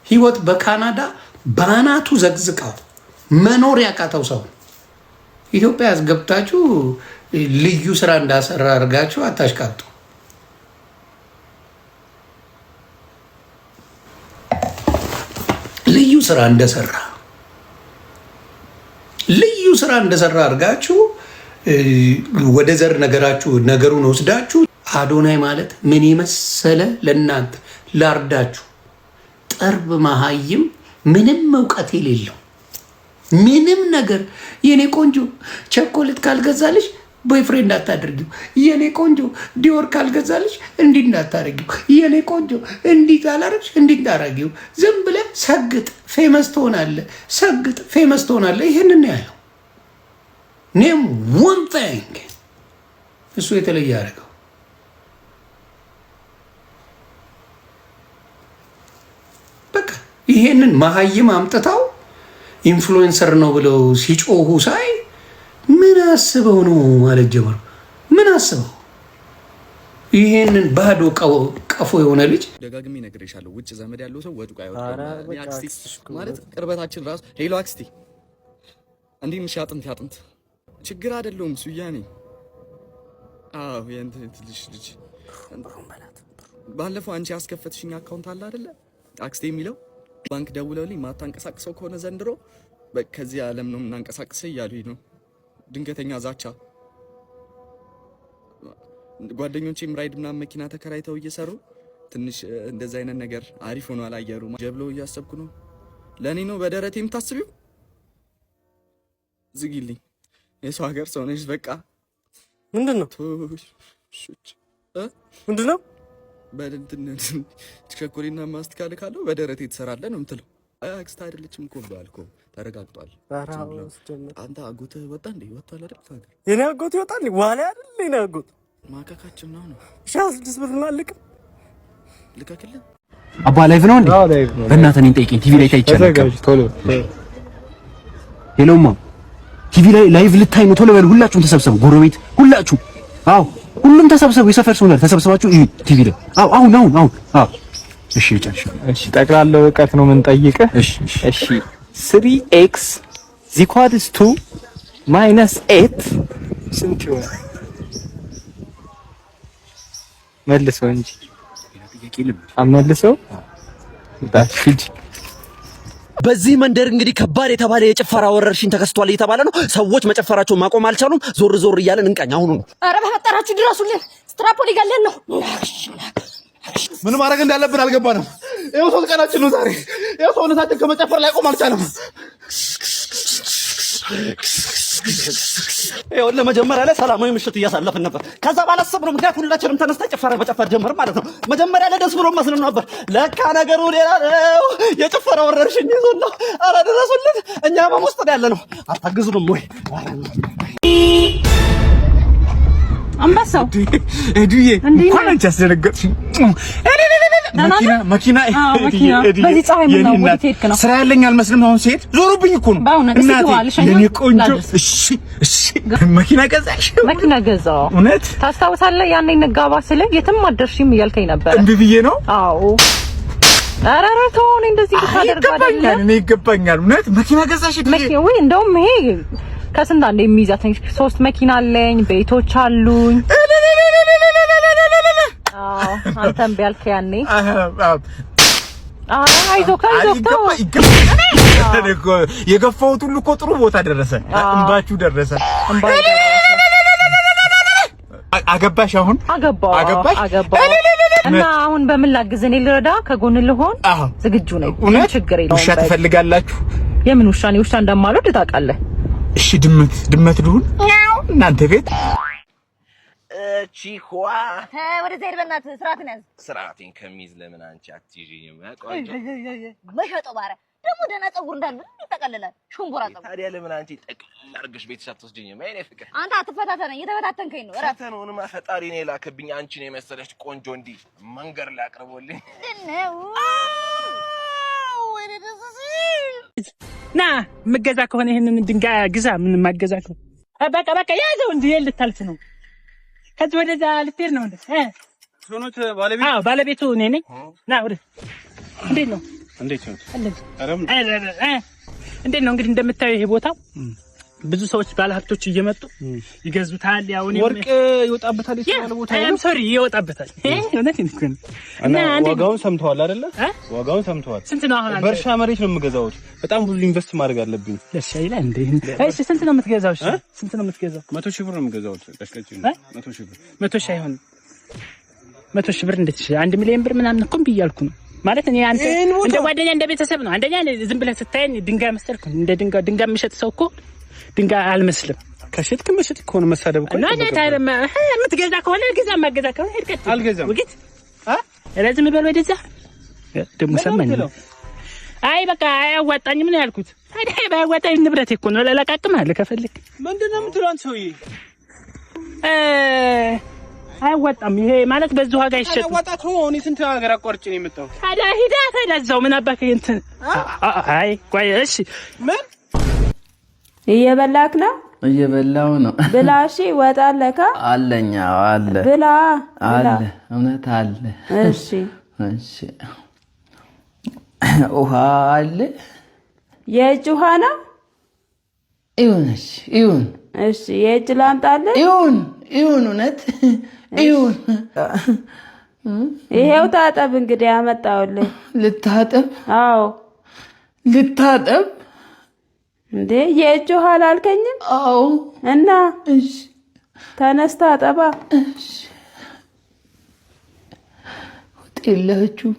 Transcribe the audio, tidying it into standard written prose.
ህይወት በካናዳ በአናቱ ዘቅዝቃው መኖር ያቃተው ሰው ኢትዮጵያ ያስገብታችሁ ልዩ ስራ እንዳሰራ አድርጋችሁ አታሽቃጡ። ልዩ ስራ እንደሰራ ልዩ ስራ እንደሰራ አድርጋችሁ ወደ ዘር ነገራችሁ ነገሩን ወስዳችሁ አዶናይ ማለት ምን የመሰለ ለእናንተ ላርዳችሁ ጠርብ መሀይም ምንም እውቀት የሌለው ምንም ነገር የኔ ቆንጆ ቸኮሌት ካልገዛልሽ boyfriend አታድርጊው፣ የኔ ቆንጆ Dior ካልገዛልሽ እንዲህ እንዳታረጊው፣ የኔ ቆንጆ እንዲህ ካላረግሽ እንዲህ እንዳታረጊው። ዝም ብለህ ሰግጥ famous ትሆናለህ፣ ሰግጥ famous ትሆናለህ። ይህንን ያለው name one thing እሱ የተለየ ያደረገው በቃ ይሄንን መሀይም አምጥተው influencer ነው ብለው ሲጮሁ ሳይ ምን አስበው ነው ማለት ጀመሩ። ምን አስበው ይሄንን ባዶ ቀፎ የሆነ ልጅ። ደጋግሜ እነግርሻለሁ። ውጭ ዘመድ ያለው ሰው ወድቆ አይወድቅም። አክስቴ ማለት ቅርበታችን ራሱ። Hello አክስቴ፣ እንዴት ነሽ? አጥንት አጥንት ችግር አይደለውም ሱያኔ። አዎ የእንትን ልጅ ልጅ ባለፈው አንቺ ያስከፈትሽኝ account አለ አይደለ? አክስቴ የሚለው ባንክ ደውለውልኝ ማታንቀሳቅሰው ከሆነ ዘንድሮ ከዚህ ዓለም ነው የምናንቀሳቅሰው እያሉኝ ነው። ድንገተኛ ዛቻ። ጓደኞቼም ራይድ ምናምን መኪና ተከራይተው እየሰሩ ትንሽ እንደዚህ አይነት ነገር አሪፍ ሆኗል አየሩ። ጀብሎ እያሰብኩ ነው። ለእኔ ነው በደረቴ የምታስቢው? ዝጊልኝ። የሰው ሀገር ሰው ነሽ። በቃ ምንድን ነው ምንድን ነው? በእንትን ቸኮሌና ማስቲካ ልካለሁ በደረቴ ትሰራለህ ነው የምትለው። አክስት አይደለችም እኮ ብለዋል እኮ ተረጋግጧል። አንተ አጎትህ ወጣ እንዴ? ወጥቷል አይደል? ከሀገር የኔ አጎት ይወጣል ዋላ አይደል? የኔ አጎት ማካካችን ነው ነው 6 ብር ነው አልክም። ልከክልህ አባ live ነው እንዴ? በእናትህ እኔን ጠይቀኝ። ቲቪ ላይ ታይቻለሁ። Hello ማ ቲቪ ላይ live ልታይ ነው። ቶሎ በሉ ሁላችሁም ተሰብሰቡ። ጎረቤት ሁላችሁ፣ አዎ ሁሉም ተሰብሰቡ። የሰፈር ሰው ነው ተሰብሰባችሁ እዩ ቲቪ ላይ። አዎ አሁን አሁን አሁን። አዎ እሺ ጨርሻለሁ። እሺ ጠቅላላ እውቀት ነው የምንጠይቅህ። እሺ እሺ 3 x equals to minus 8 ስንት ይሆናል? መልሰው እንጂ አመልሰው ሂድ። በዚህ መንደር እንግዲህ ከባድ የተባለ የጭፈራ ወረርሽኝ ተከስቷል እየተባለ ነው። ሰዎች መጨፈራቸውን ማቆም አልቻሉም። ዞር ዞር እያለን እንቃኝ። አሁኑ ነው። ኧረ በፈጠራችሁ ድረሱልን! ስትራፖ ሊገለን ነው። ምን ማድረግ እንዳለብን አልገባንም። ይኸው 3 ቀናችን ነው ዛሬ። ይኸው ሰውነታችን ከመጨፈር ላይ ቆም አልቻለም። ይኸውልህ መጀመሪያ ላይ ሰላማዊ ምሽት እያሳለፍን ነበር። ከዛ ባላሰብነው ምክንያት ሁላችንም ተነስተን ጭፈራ መጨፈር ጀመር ማለት ነው። መጀመሪያ ላይ ደስ ብሎ መስሎን ነበር። ለካ ነገሩ ሌላ ነው። የጭፈራ ወረርሽኝ ይዞን ነው። ኧረ ድረሱልን! እኛ ህመም ውስጥ ነው ያለነው። አታግዙንም ወይ? አንበሳው ኤዱዬ እንኳን አንቺ አስደነገጥሽኝ። መኪና መኪና በዚህ ፀሐይ ምን ነው? ወዴት ሄድክ ነው? ስራ ያለኝ አልመስልም። አሁን ሴት ዞሮብኝ እኮ ነው። እናቴ የኔ ቆንጆ። እሺ እሺ፣ መኪና ገዛሽ? መኪና ገዛው። እውነት ታስታውሳለህ? ያኔ እንጋባ ስልህ የትም አትደርሺም እያልከኝ ነበር። እምቢ ብዬ ነው። አዎ። ኧረ ኧረ ተው፣ እኔ እንደዚህ ብታደርግ አይደለም። እኔ ይገባኛል። እውነት መኪና ገዛሽ? መኪና ወይ እንደውም ይሄ ከስንት አንድ የሚይዛት ሶስት መኪና አለኝ፣ ቤቶች አሉኝ። አዎ አንተም ቢያልክ ያኔ አይዞህ አይዞህ ተው። የገፋሁት ሁሉ እኮ ጥሩ ቦታ ደረሰ። እንባችሁ ደረሰ። አገባሽ? አሁን አገባሁ። አገባሽ? አገባሁ። እና አሁን በምን ላግዝ? እኔ ልረዳ ከጎን ልሆን ዝግጁ ነኝ። እውነት ችግር የለውም። ውሻ ትፈልጋላችሁ? የምን ውሻ? እኔ ውሻ እንደማልወድ ታውቃለህ። እሺ ድመት ድመት ልሁን እናንተ ቤት? ቺኳ ወደዛ ሄድ፣ በእናትህ ስርዓትን ያዝ። ስርዓቴን ከሚይዝ ለምን አንቺ አትይዥኝም? ቆንጆ መሸጠው ባረ ደግሞ ደህና ፀጉር እንዳለ ይጠቀልላል። ሹምቡራ ፀጉር። ታዲያ ለምን አንቺ ጠቅልል አድርገሽ ቤተሰብ አትወስጂኝም? የእኔ ፍቅር አንተ አትፈታተነኝ፣ እየተፈታተንከኝ ነው። እረፍ። ፈተናውንማ ፈጣሪ ነው የላከብኝ። አንቺን የመሰለች ቆንጆ እንዲህ መንገድ ላይ አቅርቦልኝ። ምንድን ነው? ና የምገዛ ከሆነ ይህንን ድንጋይ ግዛ። ምን ማገዛ ከሆነ በቃ በቃ ያዘው። እንዲህ ልታልፍ ነው? ከዚህ ወደዛ ልትሄድ ነው እንዴ? ባለቤቱ አዎ ባለቤቱ እኔ ነኝ። ና ወደ እንዴት ነው? እንዴት ነው? እንዴት ነው እንግዲህ እንደምታየው ይሄ ቦታ ብዙ ሰዎች ባለሀብቶች እየመጡ ይገዙታል። ያው እኔም ወርቅ ይወጣበታል የተባለ ቦታ ነው። I'm sorry፣ ይወጣበታል። እውነት እኮ ነው። እና ዋጋውን ሰምተዋል አይደለ? ዋጋውን ሰምተዋል። ስንት ነው አሁን አንተ? በእርሻ መሬት ነው የምገዛው። በጣም ብዙ invest ማድረግ አለብኝ። ለእርሻ ይላል እንዴ? እሺ ስንት ነው የምትገዛው? እሺ ስንት ነው የምትገዛው? 100,000 ብር ነው የምገዛው። ቀጭቀጭ 100,000 ብር። 100,000 አይሆንም። 100,000 ብር እንዴት ይችላል? 1 ሚሊዮን ብር ምናምን እኮ እምቢ እያልኩ ነው። ማለት እኔ አንተ እንደ ጓደኛ እንደ ቤተሰብ ነው። አንደኛ ዝም ብለህ ስታየኝ ድንጋይ መሰልኩ። እንደ ድንጋይ ድንጋይ የሚሸጥ ሰው እኮ ድንጋይ አልመስልም። ከሸጥክ መሸጥ ከሆነ መሳደብ እኮ እና የምትገዛ ከሆነ ግዛ፣ የማትገዛ ከሆነ ሂድ ቀጥል። አልገዛም። ውግት ኧረ ዝም በል ወደዛ። ደግሞ ሰማኝ። አይ በቃ አያዋጣኝም ነው ያልኩት። ታዲያ ባያዋጣኝ ንብረቴ እኮ ነው፣ እለቃቅምሃለሁ ከፈለክ። ምንድን ነው የምትለው አንተ ሰውዬ? አያዋጣም። ይሄ ማለት በዚህ ዋጋ አይሸጥም። አያዋጣ ተው። እኔ ስንት ሀገር አቋርጬ ነው የመጣሁት። ታዲያ ሂዳ ታዲያ እዛው ምን አባክህ እንትን። አይ ቆይ እሺ ምን እየበላክ ነው? እየበላው ነው። ብላ እሺ። ወጥ አለካ? አለኛ አለ። ብላ። አለ፣ እውነት አለ። እሺ። እሺ። ውሃ አለ። የእጅ ውሃ ነው? ይሁን፣ እሺ ይሁን። እሺ፣ የእጅ ላምጣልህ? ይሁን ይሁን፣ እውነት ይሁን። ይሄው ታጠብ እንግዲህ ያመጣሁልህ። ልታጠብ? አዎ። ልታጠብ? እንዴ የእጅ ውሃ አላልከኝም? አዎ። እና እሺ፣ ተነስ ታጠባ። እሺ። ወጥ የላችሁም?